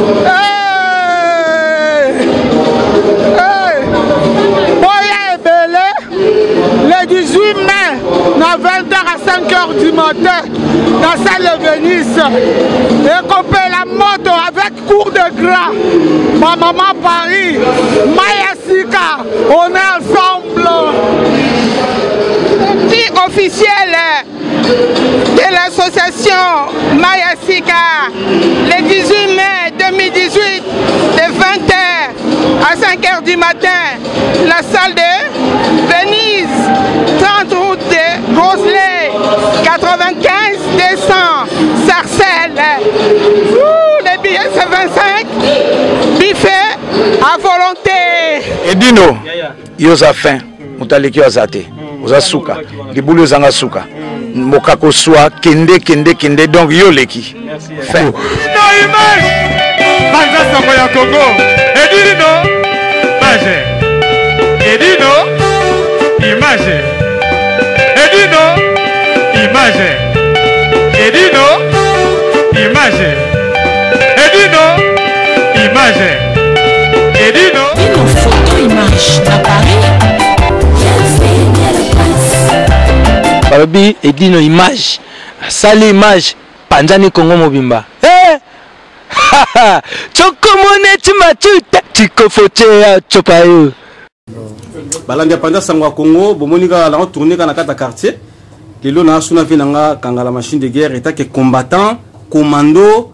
Hey! Hey! Boya ebele le 18 mai na 20h à 5h du matin na salle de Venise ekopela moto avec cours de gras ma maman Paris Maya Sika on est ensemble. Petit officiel de l'association Maya Sika le 18 mai 2018 de 20h à 5h du matin la salle de Venise 30 route de Roselay 95 200 Sarcelles. Ouh, les billets c'est 25 buffet à volonté. Edino yo oza fin moto aleki yo aza te oza suka libulu ezanga suka mokako swa kende kende kende donc yo oleki fin. Panza sango ya Congo Edino image Edino image Edino image Edino image Edino image Edino Edino photo image na Paris. Balobi Edino image asali image panzani Congo mobimba. Hey! Chokomone chimachuta chikofochea chopayo. Balandi ya panza sango ya Congo bomoni kaka na tourner kaka na kati ya quartier lelo na suna vie na nga kangala machine de guerre etake combattant commando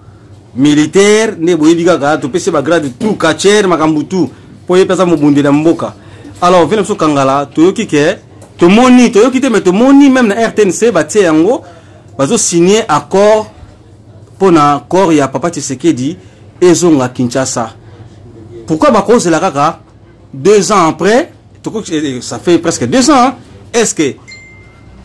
militaire nde boyebi kaka topesi ba grade tout catcher makambo tout mpo ye mpe aza mobundeli ya mboka. Alors vie na biso kangala toyoki ke tomoni toyoki te mais tomoni même na RTNC batie yango bazo signer accord mpo na corps ya papa Tshisekedi ezonga Kinshasa. Pourquoi bakozela kaka 2 ans après? Ça fait presque 2 ans hein? Est-ce que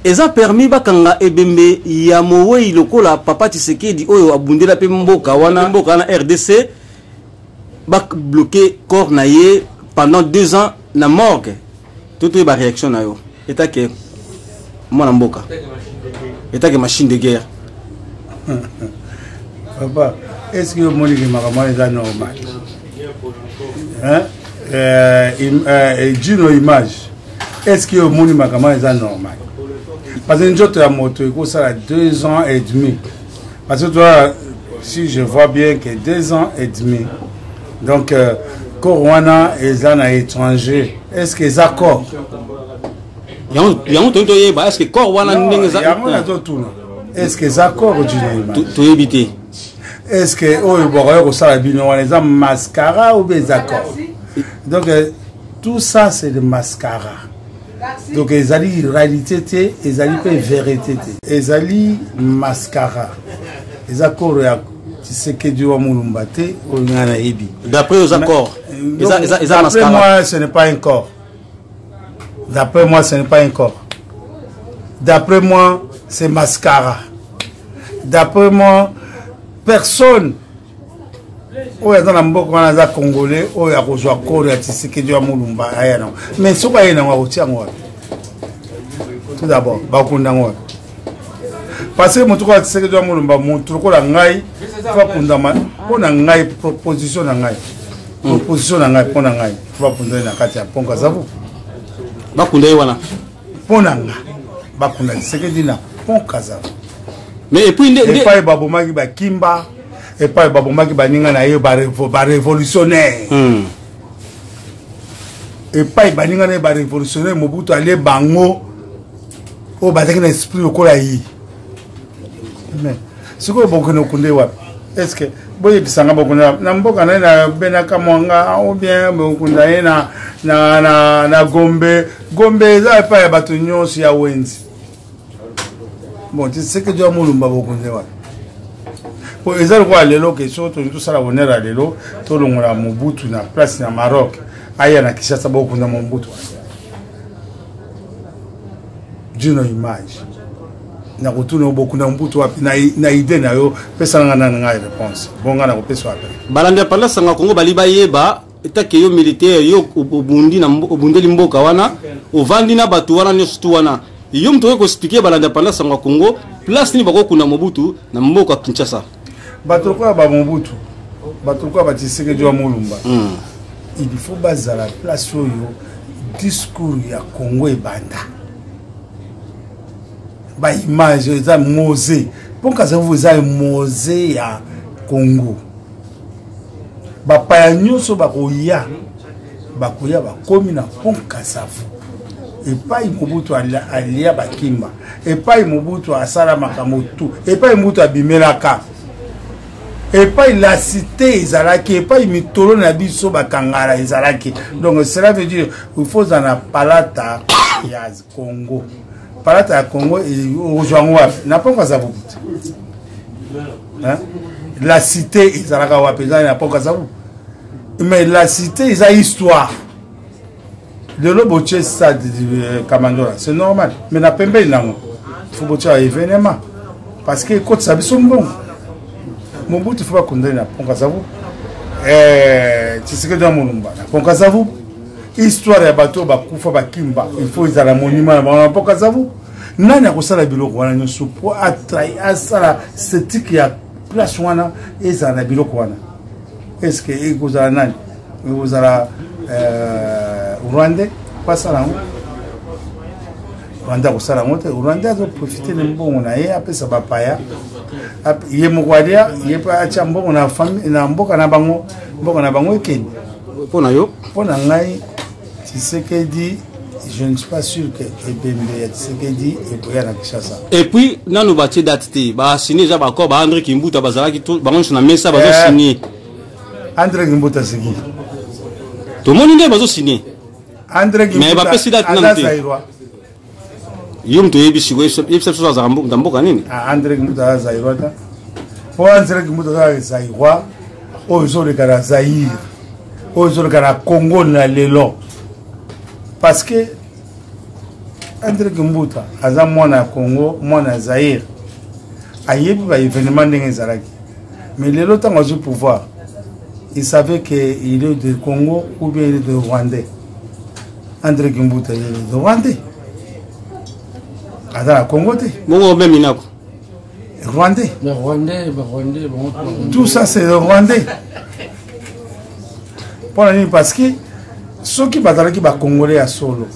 eza permis bakanga ebembe ya mowei lokola papa Tshisekedi oyo abundela pe mboka wana, mboka wana RDC, ba bloquer corps na ye pendant 2 ans na morgue? Toto ba réaction na yo etake mwana mboka, etake machine de guerre. Papa, est-ce que omoni ke makambo wana eza normal? Hein? Gino image, est-ce que omoni makambo wana eza normal? Parce que nzoto ya moto ekosala 2 ans et demi. Parce que toi, si je vois bien que 2 ans et demi, donc corps wana eza na étranger, est-ce que eza corps? Yango toyeba, est-ce que corps wana ndenge eza? Yango nazotuna, est-ce que eza corps Gino image? Toyebi te. Est-ce que oyo bokoya kosala bino wana eza mascara ou bien eza corps? Donc tout ça c'est le mascara. Donc ezali réalité te, ezali pe vérité te, ezali mascara. Eza corps ya Tshisekedi wa Mulumba te oyo nga nayebi. D'après oza corps. Eza d'après mascara. Moi, ce n'est pas un corps. D'après moi, ce n'est pas un corps. D'après moi, c'est mascara. D'après moi, personne oyo aza na mboka wana aza congolais oyo akozwa corps ya Tshisekedi wa Mulumba aya nango. Mais soki aye nango akotia yango wapi? Tout d'abord, bakunda yango wapi? Parce que moto oyo Tshisekedi wa Mulumba, moto lokola ngai, faut akundama mpo na ngai, proposition na ngai. Proposition na ngai, mpo na ngai, faut bakunda ye na kati ya Pont Kasavubu. Bakunda ye wana? Mpo na nga, bakunda Tshisekedi na Pont Kasavubu. Mais et puis, nde epai babomaki bakimba, epai babomaki baninga na ye ba révolutionnaire. Epai baninga na ye ba révolutionnaire, Mobutu alie bango oyo bazalaki na esprit lokola ye. Mais sikoyo bokende okunda ye wapi? Est-ce que boyebisanga bokunda na mboka na ye na Benaka Mwanga ou bien bokunda ye na Gombe? Gombe eza epai ya bato nyonso ya wenzi. Bon, Tshisekedi wa Mulumba bokunda ye wapi? Po eza lokola lelo ke soki tolingi tosala bonheur ya lelo, tolongola Mobutu na place na Maroc, aya na Kinshasa, bokunda Mobutu wapi? Gino image, nakotuna yo bokunda Mobutu wapi? Na idée na yo, pesa nga nani ngai réponse. Bon, nga nakopesa wapi? Balandi ya Panda Sanga Congo bali bayeba etake yo militaire, yo obundi na obundeli mboka wana, ovandi na bato wana nyonso tu wana, yo moto okoki koexplike balandi ya Panda Sanga Congo place nini bakokunda Mobutu na mboka Kinshasa? Bato lokola ba Mobutu Bato lokola batshisekedi wa Mulumba, il faut bazala place oyo discours ya Congo ebanda. Baimage eza mose mpo Kasavubu eza mose ya Congo. Bapaya nyonso bakoya, bakoya bakomi na pont Kasavubu, epai Mobutu alia bakimba, epai Mobutu asala makambo tu, epai Mobutu abimelaka, epai la cité ezalaki, epai mitolo na biso bakangala ezalaki. Donc cela veut dire il faut ozala na palata ya Congo. Palata ya Congo ozwa yango wapi? Na pont Kasavubu te. La cité ezalaka wapi? Ezali na pont Kasavubu. Mais la cité eza histoire. Lelo botie stade Kamandola, c'est normal, mais na pembeni nango faut botia événement, parce que ekotisa biso mbongo. Mobutu faut bakundani na pont Kasavubu, Tshisekedi wa Mulumba na pont Kasavubu. Histoire ya bato oyo bakufa bakimba, il faut ezala monument na bango na pont Kasavubu. Nani akosala biloko wana nyonso po asala esthétique ya place wana ezala na biloko wana? Est ce que ekozala nani? Ekozala Rwandais po asala yango? Rwandais akosala yango te. Rwandais azoprofite na mbongo na ye, apesa bapaya, ye moko alia, ye mpe atya mbongo na famille, na mboka na bango, mboka na bango ekende. Mpo na yo? Mpo na ngai, Tshisekedi, je ne suis pas sûr que ebembe ya Tshisekedi ekoya na Kinshasa. Et puis nanu batie date te, basigne eza baaccord. Ba André Kimbuta bazalaki bango nyonso na mesa, bazosigne. André Kimbuta siki tomoni nde bazosigne. André Mais bapesi date nanu te. Yo moto oyebi sikoyo, yebisa biso azalaka na mboka nini? André Kimbuta aza Zaïrois ta. Po André Kimbuta aza Zaïrois oyo ezoleka na Zaïre, oyo ezoleka na Congo na lelo, parce que André Kimbuta aza mwana ya Congo, mwana ya Zaïre, ayebi baévénement ndenge ezalaki. Mais lelo ntango azwi pouvoir, il savait que il est de Congo ou bien il est de Rwandais. André Kimbuta, il est de Rwandais, aza na Congo te. Bongo meme inako? Rwandais. Rwandais, Rwandais, bon. Tout ça c'est le Rwandais. Mpona nini? Parce que soki bazalaki bacongolais ya solo,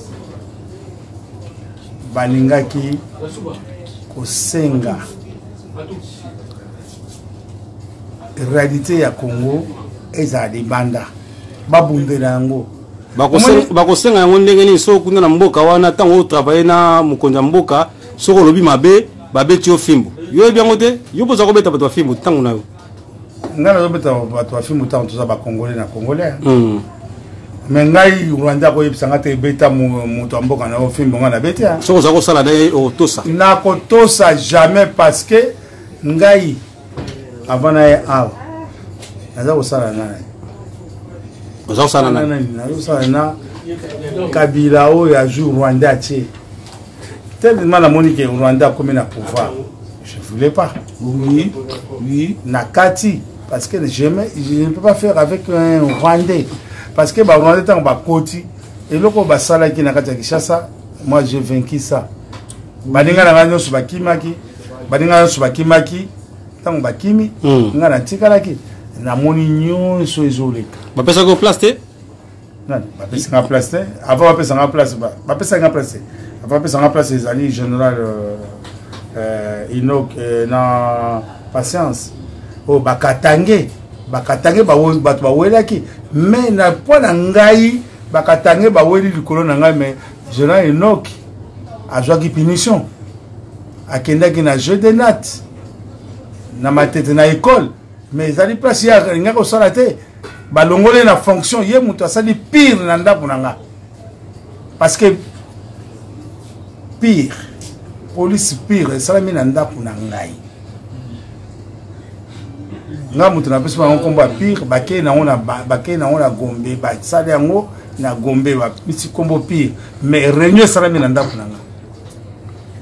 balingaki kosenga réalité ya Congo ezala libanda, babundela yango. Bakosenga yango ndenge nini soki kuna na mboka wana, ntango otravaille na mokonzi ya mboka, soki olobi mabe, babeti yo fimbo? Yo oyebi yango te? Yo mpo oza kobeta bato bafimbo ntango na yo? Ngai nazobeta bato bafimbo ntango toza bacongolais na congolais. Mais ngai Rwanda akoyebisa ngai te ebeta moto ya mboka na yo fimbo, ngai nabeti. Soki oza kosala na ye, okotosa? Nakotosa jamais, parce que ngai avant na ye awa naza kosala na nani? Oza kosala na nani? Nazosala na Kabila oyo azwi Rwanda atie. Tellement namoni ke Rwanda akomi na pouvoir, je voulais pas. Oui. Na kati, parce que je ne peux pas faire avec un Rwandais, parce que barwandais ntango bakoti, eloko oyo basalaki na kati ya Kinshasa, moi j'ai vaincu ça. Baninga na ngai nyonso bakimaki, baninga nyonso bakimaki. Ntango bakimi, ngai natikalaki, namoni nyonso ezoleka. Bapesaki yo place te? Nani bapesanga place te? Avant bapesanga place, bapesanga place te. Avant bapesanga place, ezali général Inok na Patience oyo bakatange, bakatange bato bawelaki. Mais na mpo na ngai, bakatange baweli likolo na ngai, mais général Inok azwaki punition, akendaki na jeu de nat na Matete na école. Mais ezali place ye alingaki kosala te, balongoli na fonction. Ye moto asali pire na ndako na nga, parce que pire police pire esalami na ndako na ngai. Nga moto napesi bango nkombo ya pire, bakei nango na bakei nango na Gombe, basali yango na Gombe, bapesi nkombo pire. Mais réunion esalami na ndako na nga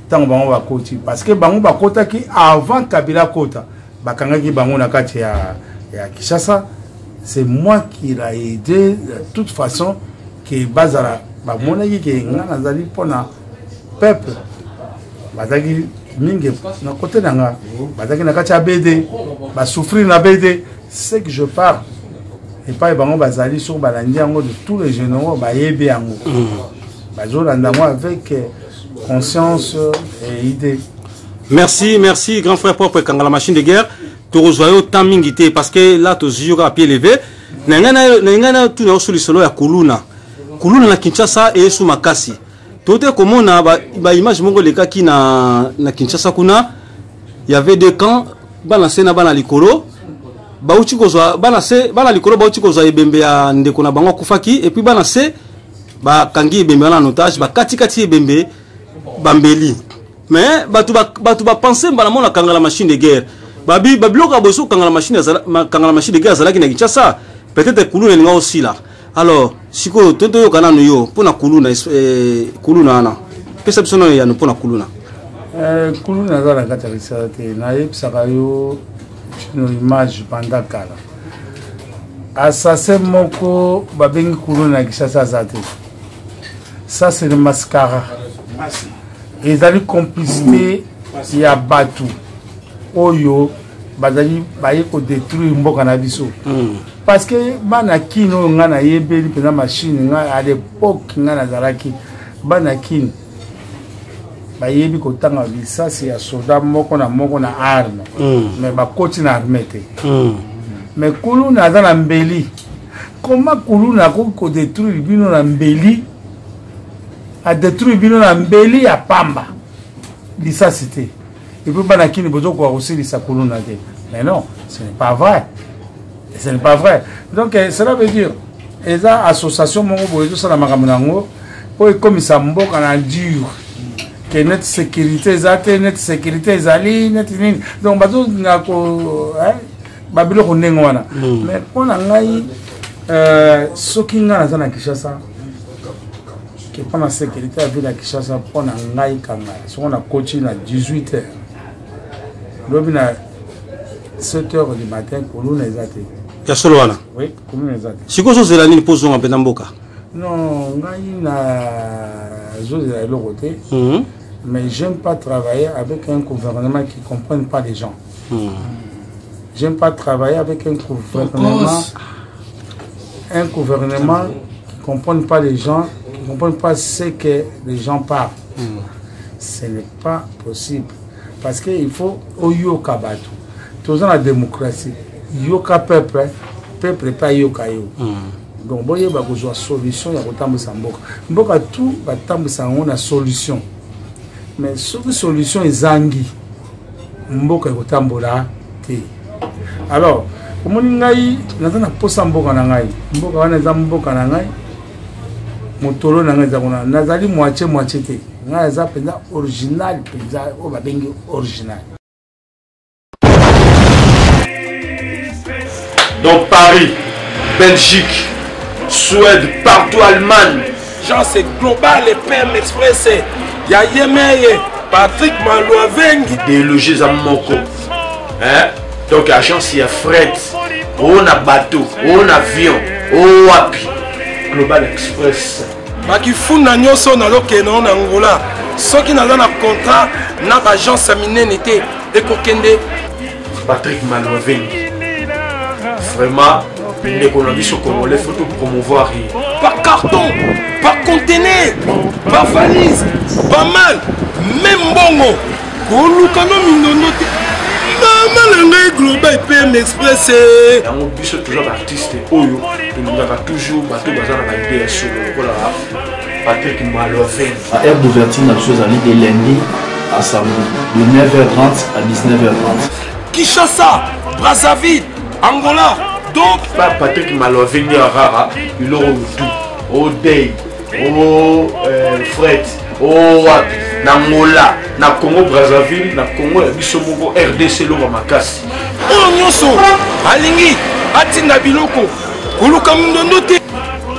ntango bango bakoti, parce que bango bakotaki avant Kabila kota, bakangaki bango na kati ya Kinshasa. C'est moi qui l'a aidé de toute façon ke bazala, bamonaki ke nga nazali mpona peuple. Bazalaki mingi na kote na nga, bazalaki na kati ya BD, basouffrir na BD. Ce que je parle epai bango bazali, soki balandi yango, de tous les généraux bayebi yango, bazolanda yango avec conscience et idée. Merci, merci, grand frère propre Kangala machine de guerre. Tokozwa yo temps mingi te parce que là tozwi yo kaka pied levé. Na ngai na tuna yo so lisolo ya kuluna. Kuluna na Kinshasa eyesu makasi. Tote komona ba image moko elekaki na Kinshasa kuna. Il y avait deux camps, bana se na bana likolo. Bauti kozwa bana se, bana likolo bauti kozwa ebembe ya ndeko na bango akufaki, et puis bana se bakangi ebembe wana en otage, bakati kati ebembe bambeli. Mais bato ba, bato ba penser mbala mona kangala machine de guerre. Babi babiloko ya boso kangala machine azala, ma, kangala machine de guerre azalaki na Kinshasa. Peut-être kuluna elinga osila. Alors sikoyo to toyoka nanu yo mpona kuluna, kuluna wana. Pesa biso nanu eyano mpona kuluna. Kuluna aza na kati ya Kinshasa te. Nayebisaka yo no image banda kala. Assassin moko babengi kuluna na Kinshasa aza te. Ça c'est le mascara. Ezali complicité ya bato oyo bazali baye kodétruire mboka na biso. Parce que bana Kine oyo ngai nayebeli mpenza machine, ngai à l'époque ngai nazalaki bana Kine bayebi kotanga lisasi ya soda moko na moko na arme, mais bakoti na arme te. Mais kuluna aza na mbeli. Comment kuluna akoki kodétruire bino na mbeli? Adétruire bino na mbeli ya pamba, lisasi te. Et puis bana Kini bozokoka kosilisa kuluna te. Mais non, ce n'est pas vrai, ce n'est pas vrai. Donc cela veut dire eza association moko boye ezosala makambo na yango mpo ekomisa mboka na dur, ke net sécurité eza te, net sécurité ezali net nini. Donc bazolinga ko babiloko ndenge wana. Mais mpo na ngai, soki ngai naza na Kinshasa, ke mpo na sécurité ya ville ya Kinshasa, mpo na ngai kanga soki nakoti na 18 heures, lobi na 7 heures du matin, kuluna eza te. Ya solo wana? Oui, kuluna eza te. Sikoyo ozozela nini mpo ozonga mpenza mboka? Non, ngai nazozela eloko te. Mais j'aime pas travailler avec un gouvernement qui comprenne pas les gens. J'aime pas travailler avec un gouvernement qui comprenne pas les gens, qui comprenne pas ce que les gens parlent. Ce n'est pas possible. Parce qu'il faut oyoka bato. Toza la démocratie. Yoka peuple, peuple pas yoka yo. Donc boyeba kozwa solution ya kotambwisa mboka. Mboka tout batambwisa yango na solution. Mais soki solution ezangi, mboka ekotambola te. Alors omoni ngai naza na posa mboka na ngai, mboka wana eza mboka na ngai, motolo na ngai eza kuna. Nazali moitié moitié te, ngai eza mpenza original, mpenza oyo babengi original. Dans Paris, Belgique, Suède, partout, Allemagne. Genre c'est global et PM Express. Ya Yemeye, Patrick Malouavengi. Idéologie za moko. Hein? Donc agence ya fret, on a bateau, on avion, o wapi. Global Express. Bakifunda nyonso nazokende na Angola, soki naza na contrat na baagence ya minene te, ekokende. Patrick Malouavengi. Vraiment, ndeko na biso congolais, faut tout promouvoir ye. Par carton, par conteneur, par valise, pas mal, même mbongo koluka no mindondo te, mama na ngai Global PM Express. Yango biso toza baartiste oyo tolingaka toujours bato baza na baidée ya solo lokola Patrick Maloven. Heure d'ouverture na biso ezali de lundi à samedi de 9h30 à 19h30. Kinshasa, Brazzaville, Angola, donc Pa Patrick Maloven nde arara biloko motu odei o fret o wapi na Angola, na Congo Brazzaville, na Congo ya biso moko RDC, eloko ya makasi. Oyo nyonso alingi atinda biloko, koluka mindondo te.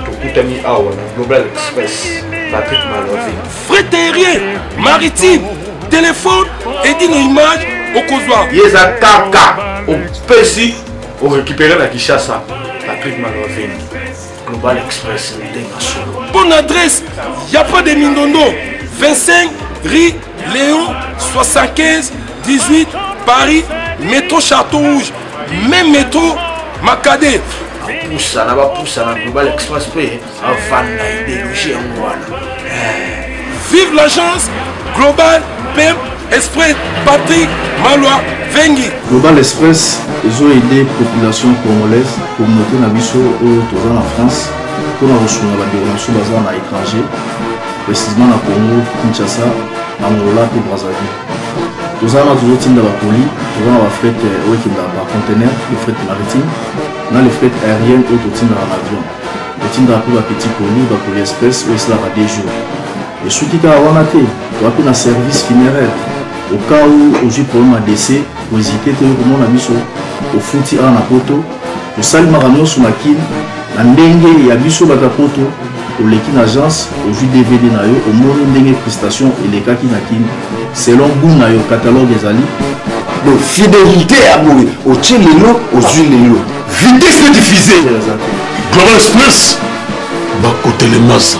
Tokutani awa na Global Express, Patrick Maloven. Fret aérien, maritime, téléphone edino image okozwa. Ye eza kaka opesi orécupéré na Kinshasa. Patrick Maloven, Global Express, ndenge solo. Bonne adresse, y a pas de mindondo. 25 rue Léon 75 18 Paris, métro Château Rouge, même métro. Makade. Bapusana bapusana Global Express mpe avanda ideologie yango wana. Vive l'agence Global PM Express Patrick Malwa Vengi. Global Express ezo aider population congolaise, communauté na biso oyo toza na France mpona kosunga bandeko na biso baza na étranger, précisément na Congo, Kinshasa, Angola mpe Brazzaville. Toza wana tozotinda bakoli, toza na bafret oyo ekendaka par conteneur, le fret maritime na le fret aérienne oyo totindaka na avion. Totindaka mpe bapetit colis, bacolis express oyo esalaka 2 jours. Esuki kaka wana te, toza mpe na service funéraire. Au cas où ozwi problème ya décès, kohésite te, okomona biso, ofuti awa na poto, tosali makambo nyonso na Kin na ndenge ya biso bato ya poto. Oleki na agence, ozwi DVD na yo, omoni ndenge prestation elekaki na Kin selon goût na yo, catalogue ezali. Donc fidélité ya boye, otie lelo, ozwi lelo, vitesse de diffuser. Global Express bakotelemasa.